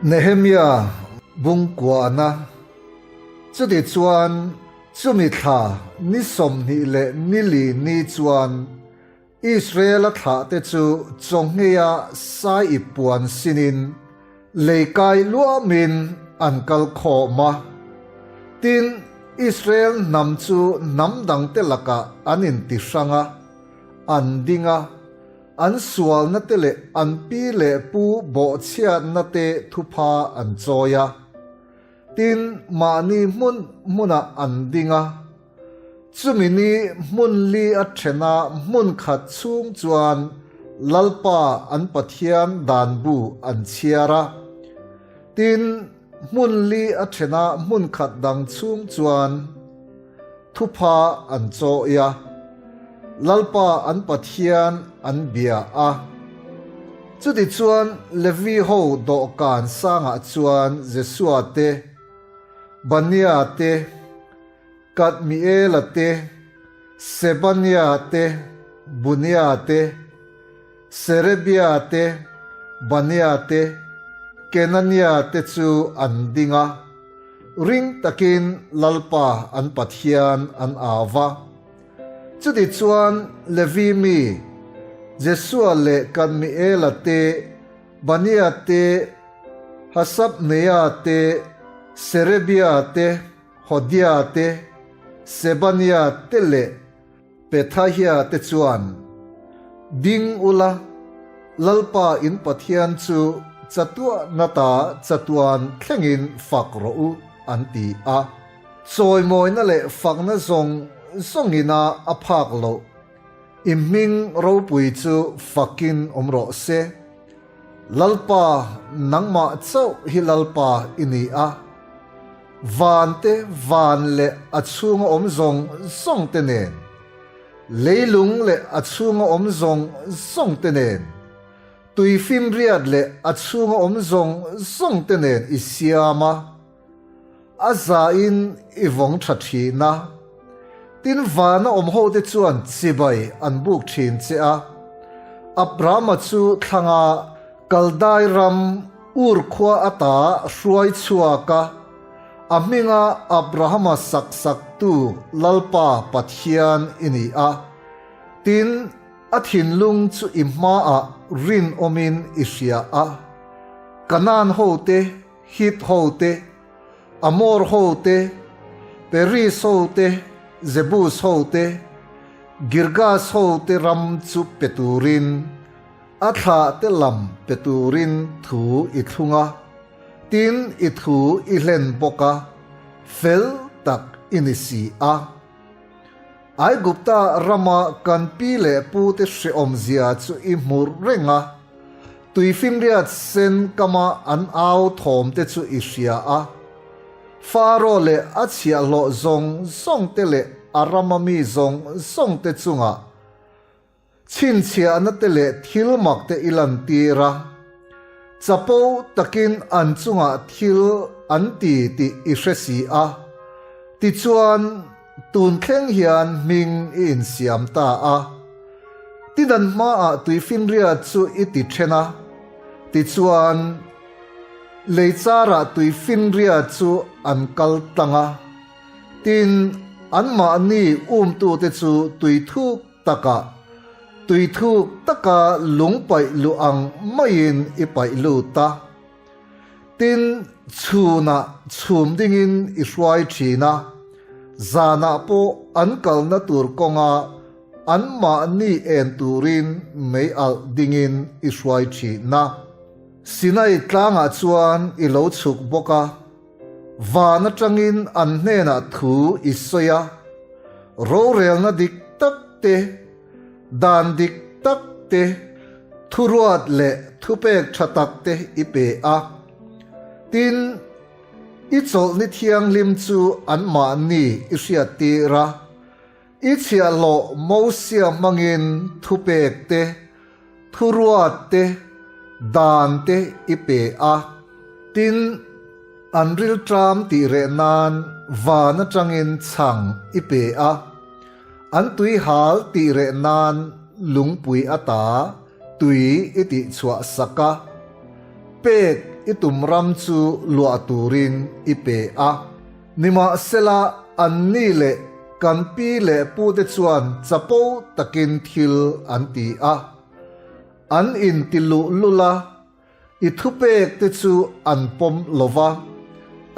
Nehemia bungkuahna. Chutichuan, chumi thla ni 20 leh ni li ni chuan Israela thlahte chu chawnghneia sai ip puan sinin lei kai luamin an kal khawm a. Tin, Israel hnam chu hnam dangte lakah an intihrang a, an ding a. An sualna te leh an pi leh pu bawhchhiatna te thupha an chawi a. Tin, mahni hmun hmunah an ding a. Chumi ni hmun li a thena hmun khat chhung chuan Lalpa an Pathian dan bu an chhiar a. Tin, hmun li a thena hmun khat dang chhung chuan thupha an chawi a, Lalpa an Pathian an bia a. Chutichuan Levi ho dawhkan sangah chuan Jesua te, Bania te, Kadmiela te, Sebania te, Bunia te, Serebia te, Bania te, Kenania te chu an ding a. Ring takin Lalpa an Pathian an au va. Chutichuan Levi mi, Jesua leh Kadmiela te, Bania te, Hasabneia te, Serebia te, Hodia te, Sebania te leh Pethahia te chuan, Ding ula, Lalpa in Pathian chu chatuahna ta chatuan thlengin fak rawh u, an ti a. Chawimawina leh fakna zawng zawngina a phak loh i hming ropui chu fakin awm rawh se. Lalpa, nangmah chauh hi Lalpa i ni a. Van te van leh a chhunga awm zawng zawng te nen, leilung leh a chhunga awm zawng zawng te nen, tuifinriat leh a chhunga awm zawng zawng te nen i siam a, a zain i vawng tha thin a. Tin vana awm ho te chuan chibai an buk thin che a. Abrahama chu thlanga Kaldai ram Ur khua ata hruai chhuak a, a hminga Abrahama sak saktu Lalpa Pathian i ni a. Tin, a thinlung chu i hmaah rinawmin i hria a. Kanaan hote, Hit hote, Amor hote, Peris hote, Jebus hote, Girgas hote ram chu pe turin, A thlah te lam pe turin thu i thlung a, tin i thu i hlen bawk a, fel tak i ni si a. Aigupta rama kan pi leh pu te hrehawmzia chu i hmu reng a, tuifinriat sen kama an au thawm te chu i hria a. Faro leh a chhiahhlawh zawng zawng te leh a rama mi zawng zawng te chungah Chhinchhiahna te leh thil mak te i lantir a, chapo takin an chungah thil an ti tih i hre si a, tichuan tun thleng hian hming i insiam ta a. Tidan hmaah tuifinriat chu i ti then a, tichuan lei charah tuifinriat chu an kal tlang a, tin anmahni umtute chu tui thuk Takah, tui thuk taka lung paih luh ang maiin i paih lut a. Tin, chhunah chhum dingin i hruai thin a, zanah pawh an kalna tur kawnga anmahni en turin mei alh dingin i hruai thin a. Sinai tlangah chuan i lo chhuk bawk a. Van atangin an hnenah thu i sawi a, rorelna dik tak te, dan dik tak te, thuruat leh thupek tha tak te i pe a. Tin, i chawlhni thianghlim chu anmahni i hriattir a, i chhiahhlawh Mosia hmangin thupek te, Thuruat te, dan te i pe a, tin, an rilṭam tih reh nan van aṭangin chhang i pe a, an tuihal tih reh nan lungpui ata tui i tihchhuah sak a, pek i tum ram chu luah turin i pe a. Nimahsela, anni leh kan pi leh pute chuan chapo takin thil an ti a. An inti luh lul a, i thupek te chu an pawm lo va,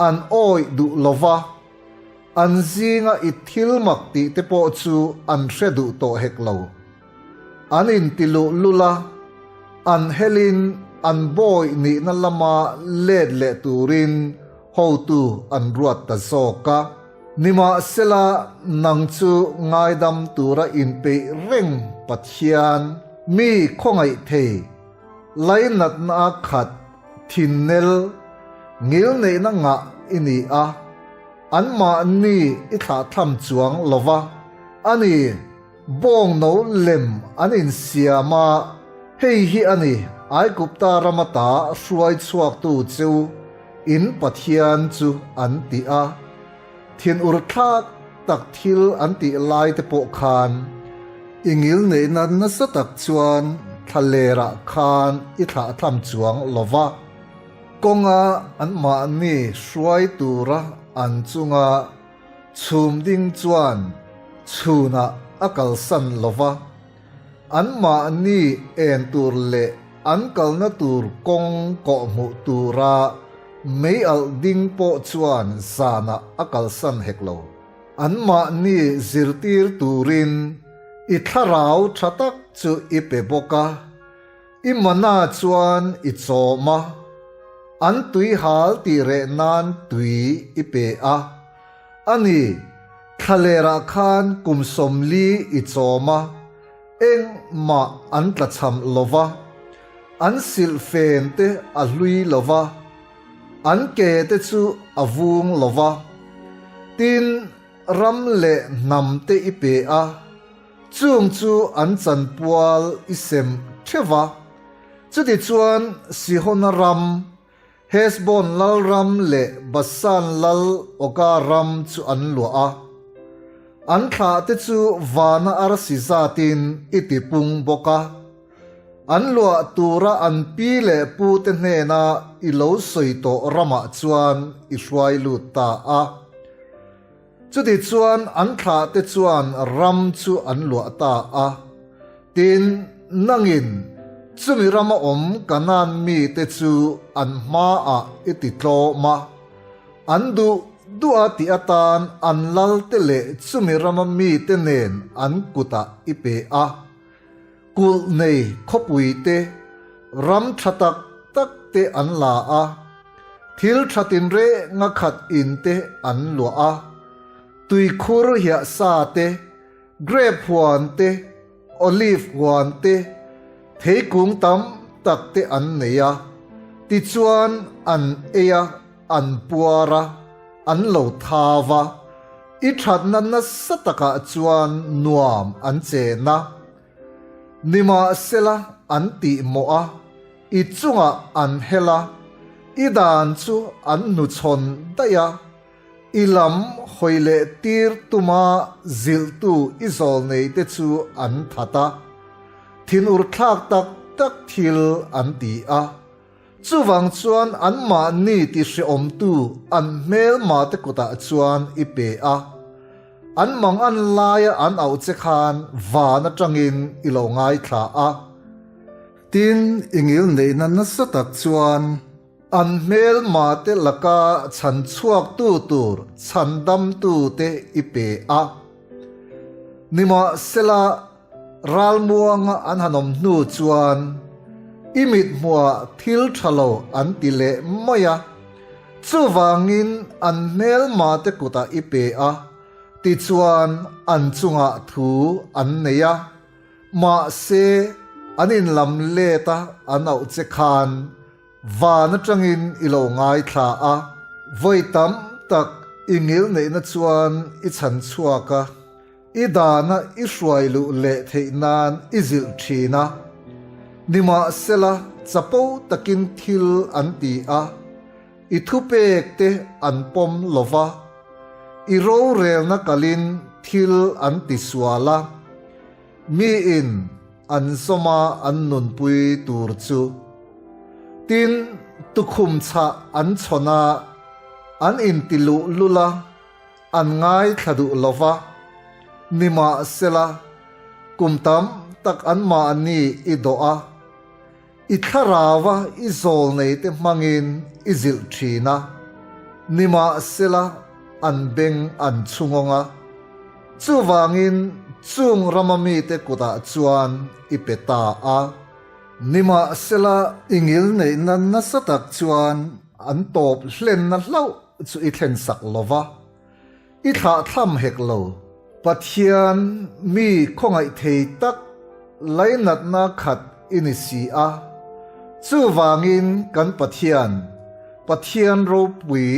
an awih duh lo va, an zinga i thil mak tih te pawh chu an hre duh tawh hek lo. An inti luh lul a, an helin an bawi nihna lama let leh turin hotu an ruat ta zawk a. Nimahsela, nang chu ngaidam tura inpeih reng Pathian, mi khawngaih thei, lainatna a khat thinnel ngilneihna ngah i ni a, anmahni i thlahthlam chuang lo va, a ni. Bawngno lem an insiam a, hei hi a ni, Aigupta ram ata hruai chhuaktu cheu in Pathian chu an ti a. Thinur thlak tak thil an tih lai te pawh khan i ngilneihna nasa tak chuan thlalerah khan i thlahthlam chuang lo va. Kawnga anmahni hruai tura an chunga Chhum ding chuan chhunah a kalsan lo va, anmahni en tur leh an kalna tur kawng kawhhmuh tura mei alh ding pawh chuan zanah a kalsan hek lo. Anmahni zirtir turin i thlarau tha tak chu i pe bawk a, I mana chuan i chawm a, an tui hal tih reh nan tui i pe a. A ni, thlalerah khan kum 40 i chawm a, engmah an tlachham lo va, an silhfen te a hlui lo va, an ke te chu a vung lo va. Tin, ram leh hnam te i pe a. Chung chu an chanpual i sem theuh va, chutichuan Sihona ram, Heshbon lal ram leh Basan lal Oga ram chu an luah a. An thlahte chu vana arsi zatin i tipung bawk a. An luah tura an pi leh pute hnena i lo sawi tawh ramah chuan i hruai lut ta a. Chutichuan an thlahte chuan ram chu an luah ta a, tin, nangin chumi rama awm Kanaan mite chu an hmaah i ti tlawm a, an duh duh a tih atan an lalte leh chumi rama mite nen an kutah i pe a. Kulh nei khawpui te, ram tha tak tak te an la a, thil tha tinrenga khat in te an luah a, tuikhur hiah sa te, grape huan te, olive huan te, theikung tam tak te an nei a, tichuan an ei a, an puar a, an lo thau a, i thatna nasa takah chuan nuam an chen a. Nimahsela an tihmawh a, i chungah an hel a, i dan chu an hnuchhawn daih a, i lam hawi leh tir tuma zilhtu i zawlneite chu an that a, thinur thlak tak tak thil an ti a. Chuvang chuan anmahni ti hrehawmtu an hmelmate kutah chuan i pe a, an mangan laia an auh che khan van atangin i lo ngaithla a. Tin, i ngilneihna nasa tak chuan an hmelmate laka chhan chhuaktu tur chhandamtute i pe a. Nimahsela, Ralmuanga an han awm hnu chuan i mithmuhah thil tha lo an ti leh mai a, chuvangin an hmelmate kutah i pe a, tichuan an chungah thu an nei a, mahse an inlam let a an auh che khan van atangin i lo ngaithla a, vawi tam tak i ngilneihna chuan i chhan chhuak a. I dana i hruai luh leh theih nan i zilh thin a, nimahsela chapo takin thil an ti a, i thupek te an pawm lo va, i rorelna kalin thil an ti sual a, miin an zawma an nunpui tur chu. Tin, Tukhum chhah an chhawn a, an inti luhlul a, an ngaithla duh lo va. Nimahsela, kum tam tak anmahni i dawh a, i thlarau a i zawlneite hmangin i zilh thin a, nimahsela an beng an chhungawng a. Chuvangin chung rama mite kutah chuan i pe ta a. Nimahsela i ngilneihna nasa tak chuan an tawp hlenna hlauh chu i thlensak lo va, i thlahthlam hek lo. Pathian mi khawngaih thei tak lainatna khat i ni si a, chuvangin kan Pathian, Pathian ropui,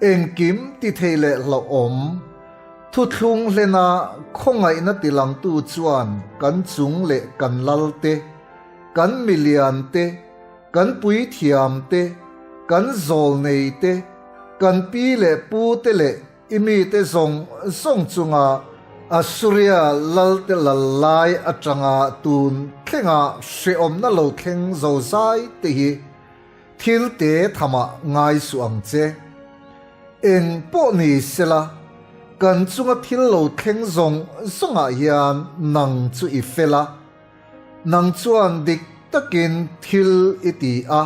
Engkim ti thei leh hlauhawm, thuthlung hlena khawngaihna tilangtu chuan kan chung leh kan lal te, kan milian te, kan puithiam te, kan zawlnei te, kan pi leh pu te leh i mite zawng zawng chunga Assuria lalte lal lai atanga tun thlenga hrehawmna lo thleng zozai te hi Thil te thamah ngai suh ang che. Eng pawh ni sela, kan chunga thil lo thleng zawng zawngah hian nang chu i fel a. Nang chuan dik takin thil i ti a,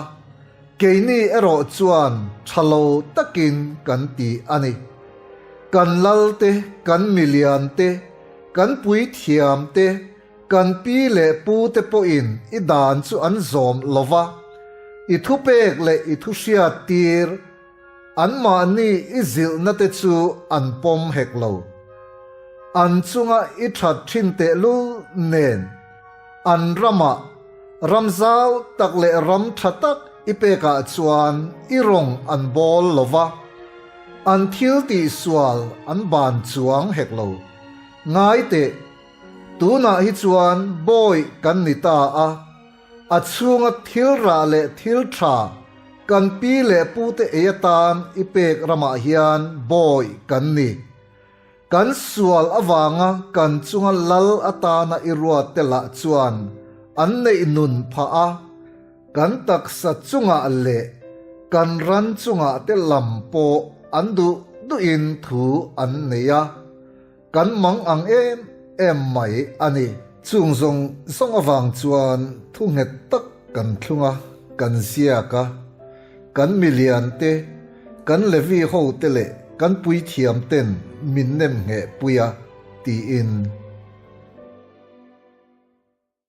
keini erawh chuan tha lo takin kan ti a ni. Kan lal te, kan milian te, kan puithiam te, Kan pi leh pu te pawhin i dan chu an zawm lo va, i thupek leh i thuhriat tir anmahni i zilhna te chu an pawm hek lo. An chunga i that thin tehlul nen an ramah ram zau tak leh ram tha tak i pekah chuan i rawng an bawl lo va, an thil tihsual an ban chuang hek lo. Ngai teh. Tunah hi chuan bawi kan ni ta a, a chhunga thil rah leh thil tha kan pi leh pute ei atan i pek ramah hian bawi kan ni. Kan sual avanga kan chunga lal atana i ruatte lah chuan an neih nun phah a, kan taksa chungah leh kan ran chungah te lam pawh an duh duhin thu an nei a. Kan mang ang em em mai a ni. Chung zawng zawng avang chuan thu nghet tak kan thlung a, kan ziak a, kan milian te, kan Levi ho te leh kan puithiam ten min nem ngheh pui a, tiin.